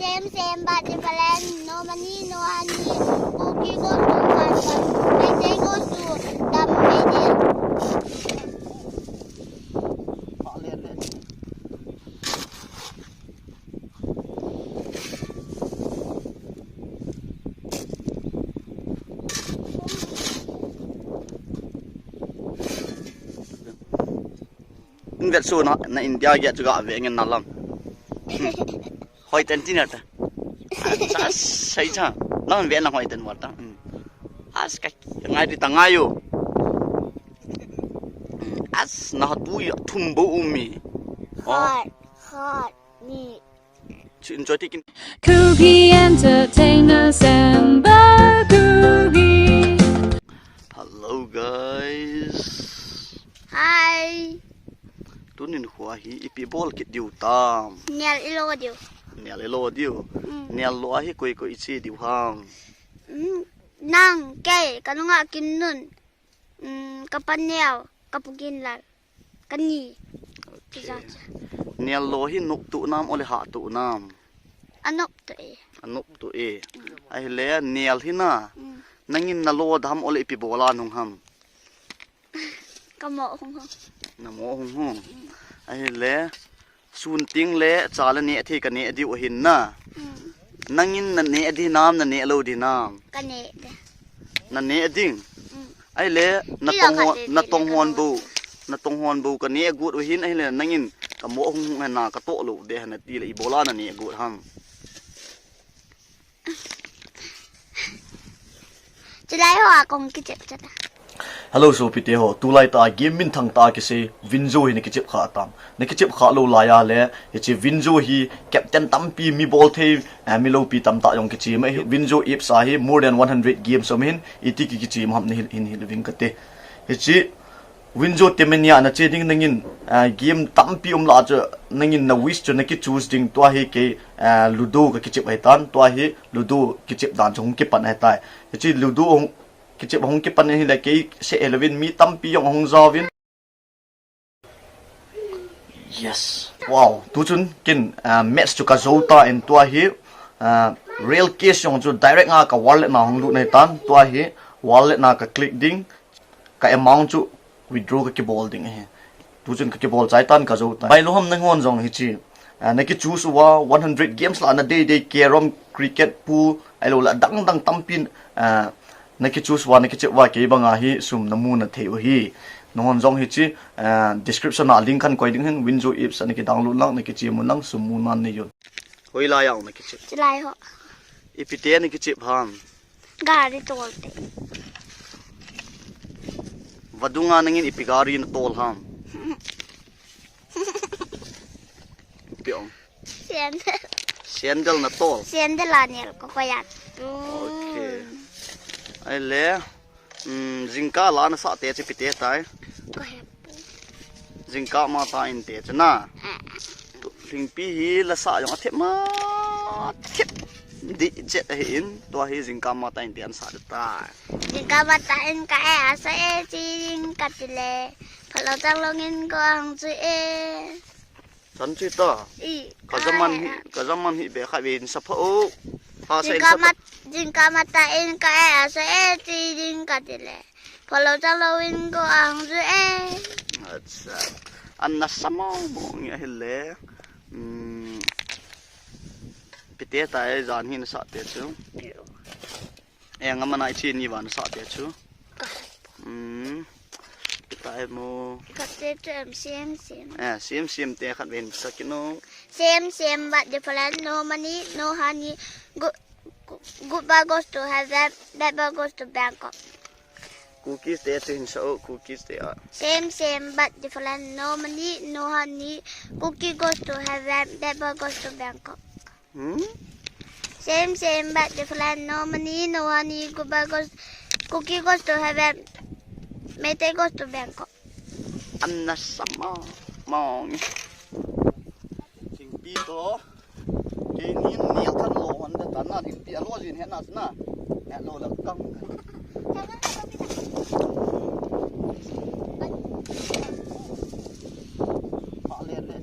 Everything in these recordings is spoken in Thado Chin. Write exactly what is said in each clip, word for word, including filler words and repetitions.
Same, same, but different. No money, no honey. Kuki goes to Kanpur. Meitei goes to Dam Media. Nung vet su na, na India gei chu ga ve ngen na lam. Hoi ten tin ta. As, sai cha. Lang ve na hoi ten wa ta. Hmm. As ka ngai di ta ngai yo. As na tu ya thum bo umi. Oh. Hot, hot, ni. Chu enjoy ti kin. Kuki Entertainer Samba Kuki. Hello guys. Hi. Tunin khua hi ipi bol kit diu tam. Nel ilo diu. Nel ilo diu. Mm. Nel lo ahi koi koi ichi diu ham. Mm. Nang kei kanunga Kimnun. Mm, ka pa Nel, ka pu Ginlal. Kani. Okay. Kija cha. Nel lo hi nop tu nam ole ha tu nam. Anop tu e. Anop tu e. Ahile nel hi na. Mm. Nangin na lo dam ole ipi bola nung ham. Ka mo hung hung. Na mo hung hung. Ahile sun ting le cha le ne thei ka ne diu ahin na. Mm. Nangin na ne di nam na ne lo di nam. Ka ne de. Na ne ding. Mm. Ahile na tong hon bu. Na tong hon bu ka ne gut u hin ahile nangin ka mo hung hung na ka to lo de na ti le ibola na ne gut ham. Chilai ho a kong kichep chata. Hello sopite ho, tulai ta game minthang ta kisei Winzo hi na kichep kha tam. Na kichep kha lo laiya le, hichi Winzo hi captain tampi mi bol thei, eh, mi lopi tam ta jong kichi ma hi. Winzo apps a hi more than one hundred games om hin, iti ki kichi ma ham na hil, hin hil ving kate. Hichi Winzo te mania na che ding nangin, ah, game tampi um la chu nangin na wish chu na ki choose ding tua hi kei, ah, Ludo ka kichep hai tan, tua hi Ludo kichep dan chu hung kipan hai tai. Hichi Ludo hung kichep hung kipan hi le kei se eleven mi tampi jong hung jaovin. Yes. Wow, tu chun kin, ah, match chu ka jou ta in tua hi, ah, real cash jong chu direct nga ka wallet na hung lut hai tan, tua hi wallet na ka click ding. Ka amount chu withdraw ka kibol ding ahi. Tu chun ka kibol chai tan ka jou tai. Bai lo ham nang hon jong hichi. Ah, na ki choose uva one hundred games la na dei dei carrom, cricket, pool, ahilou le adang dang tampin, ah, na ki choose uva, na kichep uva kei banga hi sum na mu na thei u hi. Nang hon jong hichi, ah, description a link kan koi ding hin Winzo apps a na ki download lang, na kichep un lang sum mu nan nei u. Hoilai a na kichep. Chilai ho. Ipi te na kichep ham. Gari tol te. Vadung a nangin ipi gari na tol ham. Ipi ong. Sandal. Sandal na tol. Sandal a nel ko ko ya. Okay. Ahile, mm, jingkah la na sa te chu ipi te tai. Ko he. Jingkah ma ta in te chu na. Lingpi hi la sa jong a thep ma thep di chet ahi in, tua hi jingkah ma ta in te an sa de tai. Jingkah ma ta in ka e a sa e chi jingkah ti le. Phalou chang lou in ko ang chu e. Chan chu ta. I, ka zaman hi, ka zaman hi be kha ve in sa pha o. Ha sa in sa pha. Jingkah ma ta in ka e a sa e chi jingkah ti le. Phalou chang lou in ko ang chu e. Acha. An na sa mo mo nge ahile. Hmm. Ipi te tai jan hi na sa te chu. Eng amana ichi ni van sa te chu. Hmm. Ipi tai mo. Ka te chu em same same. Eh, same same te khat ven sa kino. Same same but different. No money, no honey. Good, good boy goes to heaven, bad boy goes to Bangkok. Cookies te chu hin sa o, cookies te a. Same, same, but different. No money, no honey. Cookie goes to heaven, bad boy goes to Bangkok. Hmm? Same, same, but different. No money, no honey. Good boy goes, cookie goes to heaven. Meitei goes to Bangkok. An na sa mo mo nge. Thingpi to. Keini nel khat lo hon de tan na, thingpi a lo jin he na na. He lo la kang. Ha le le.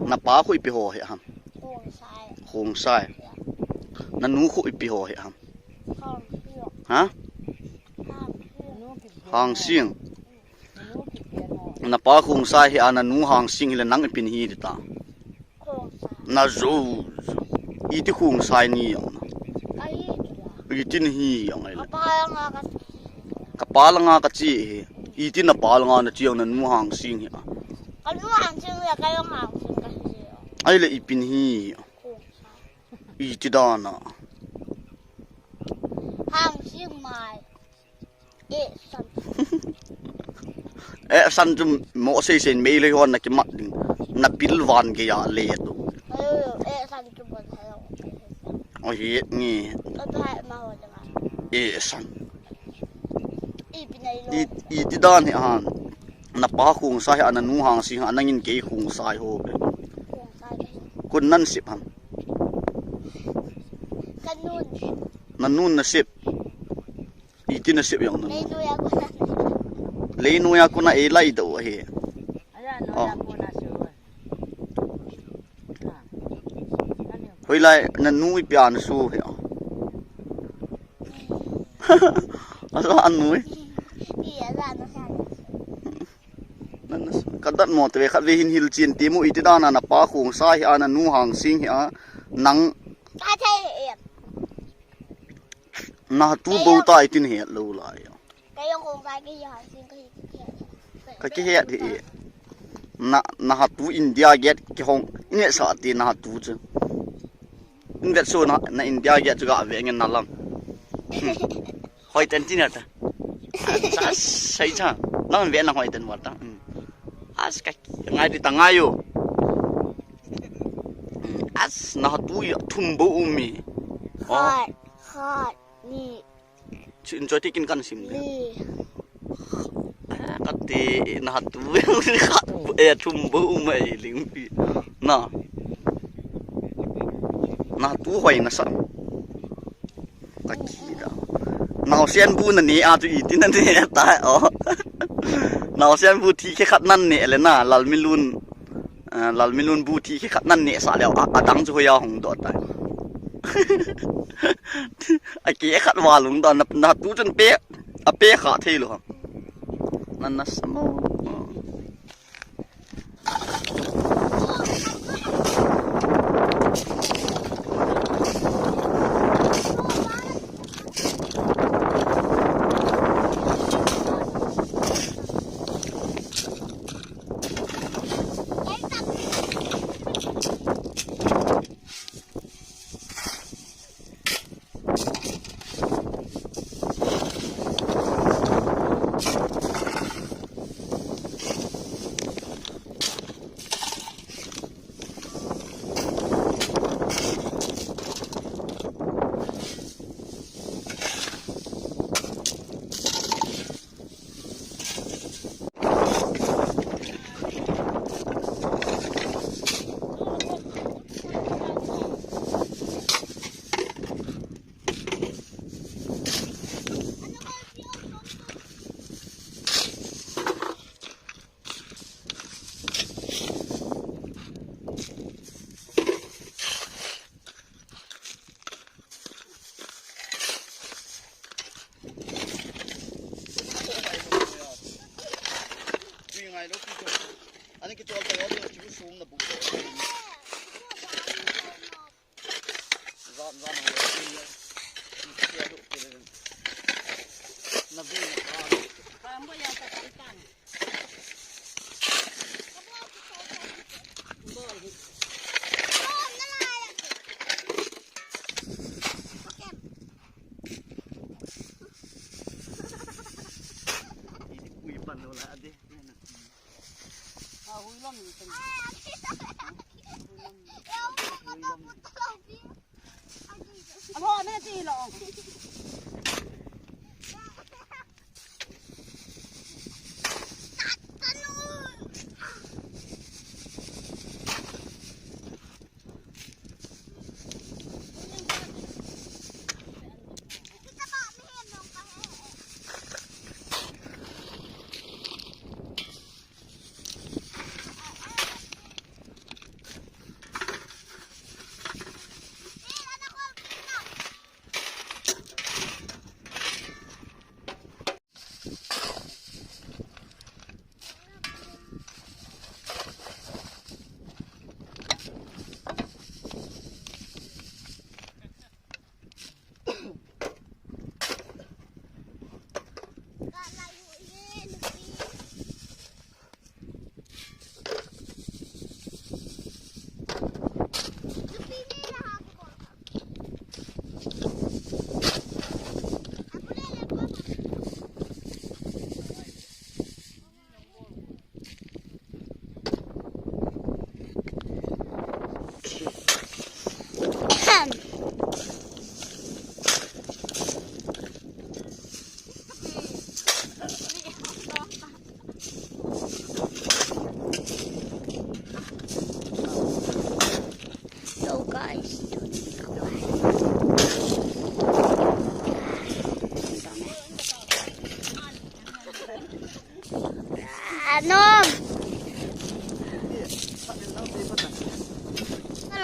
Napa khu ipi ho hi ham? Khongsai. Nanu khu ipi ho hi ham? Ha? Hangsing. Napa Khongsai hi a, nanu Hangsing hile nang ipin hi dita. Nazo. Iti Khongsai ni jong na. Iti nahi jong ai le. Kapa langa kache hi. Iti napa langa nache jong, nanu Hangsing hi a. Kanu Hangsing le kajong Hangsing kahi. Ai le ipin hi. Iti dan a. Hangsing mai. Eh, san. Eh, san chu mo sei sei mei le hon na kimat ding. Na pil van ke ya le tu. Eh, san chu bon sa. O hi ni. Eh, san. Iti dan hi a. Napa Khongsai hi a, nanu Hangsing hi a, nangin kei Khongsai ho be. Kon nan sep ham? Nanun nasep. Iti nasep jong nanu. Leinu a kona e lai do hi. Hoilai nanu ipi a nasu hi. Ala anu. Kadat mo te khat ve hin hil chin ti mu, iti dan a napa Khongsai hi a, nanu Hangsing hi a, nang. Nahatu bou ta itin het lou lai. Kakihet hi. Na, nahatu India Gate kihong. Ine sa ti nahatu chu. Invet so na, na India Gate chu ga ve ngen na lam. Hoi ten tin ta. Sa, sai cha. Nang ve na hoi ten wa ta. As ka ngai di ta ngai yo. As nahatu ya thum bou um e. Hoi, hoi, ni. Chu enjoy ti kin kan sim de. Kati nahatu. E thum bou um e ling pi. Na. Nahatu hoi nasa. Kaki da. Naosen bu nane a chu iti nane ta o. Naosen bu thi khe khat nane le na Lalmilun. Lalmilun bu thi khe khat nane sa leo a, adang chu hoiya hung do ta. Ake khat wa lung do na, nahatu chun pe, ape kha thei lo. Nan na samo.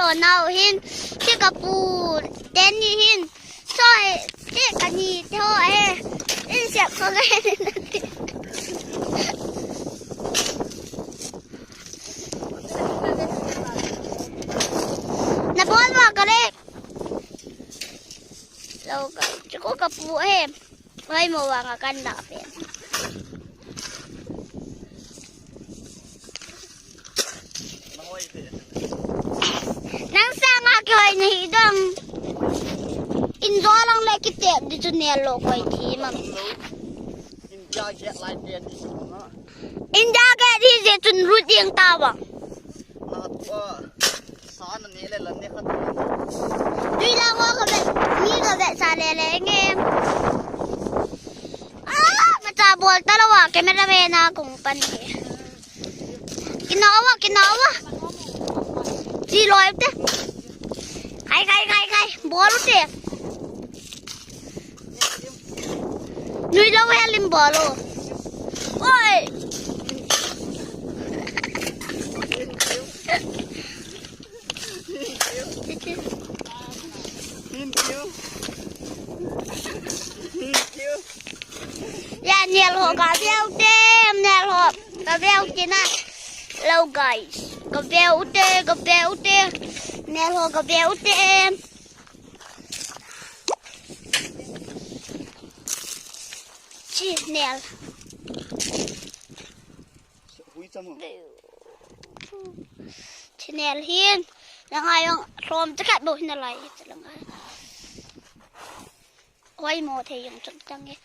Nau hin, si kapu, teni hin, soi, si kani, te ho he, in siap ko le. Na bol ma ka le. Lo ka, si ko kapu he. Hoimo vang a kan da pen. Nang sanga kihoi nahi dong. Injo lang le kitet di chu nel lo koi thi mam. India gate lai te di chu nga. India gate di je chun ru ding ta vang. Lat pa. Sa na ne le la ne khat. Dui la mo ka ve. Ni ka ve sa le le nge. Ah, mata bol ta lo wa, camera man a kong pan he. Kinawa, kinawa. Ji loi te. Kai, kai, kai, kai. Bol te. Nui lo he lim bol o. Oi. Ya, nel ho ka veu te, nel ho ka veu te na. Hello guys, ka veu te, ka veu te. Nel ho ka veu te. Chi nel. Hui chamo. Chi nel hin. Lang ai ang lom te khat bo hin lai. Lang ai. Hoimo thei jong chom chang e.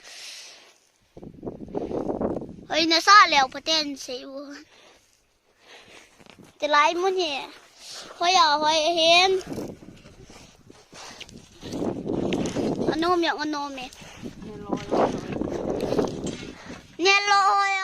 Hoi nasa leo paten sei u. Te lai mun hi. Hoi a hoi hin. Anom jong anom e. Nelo hoi.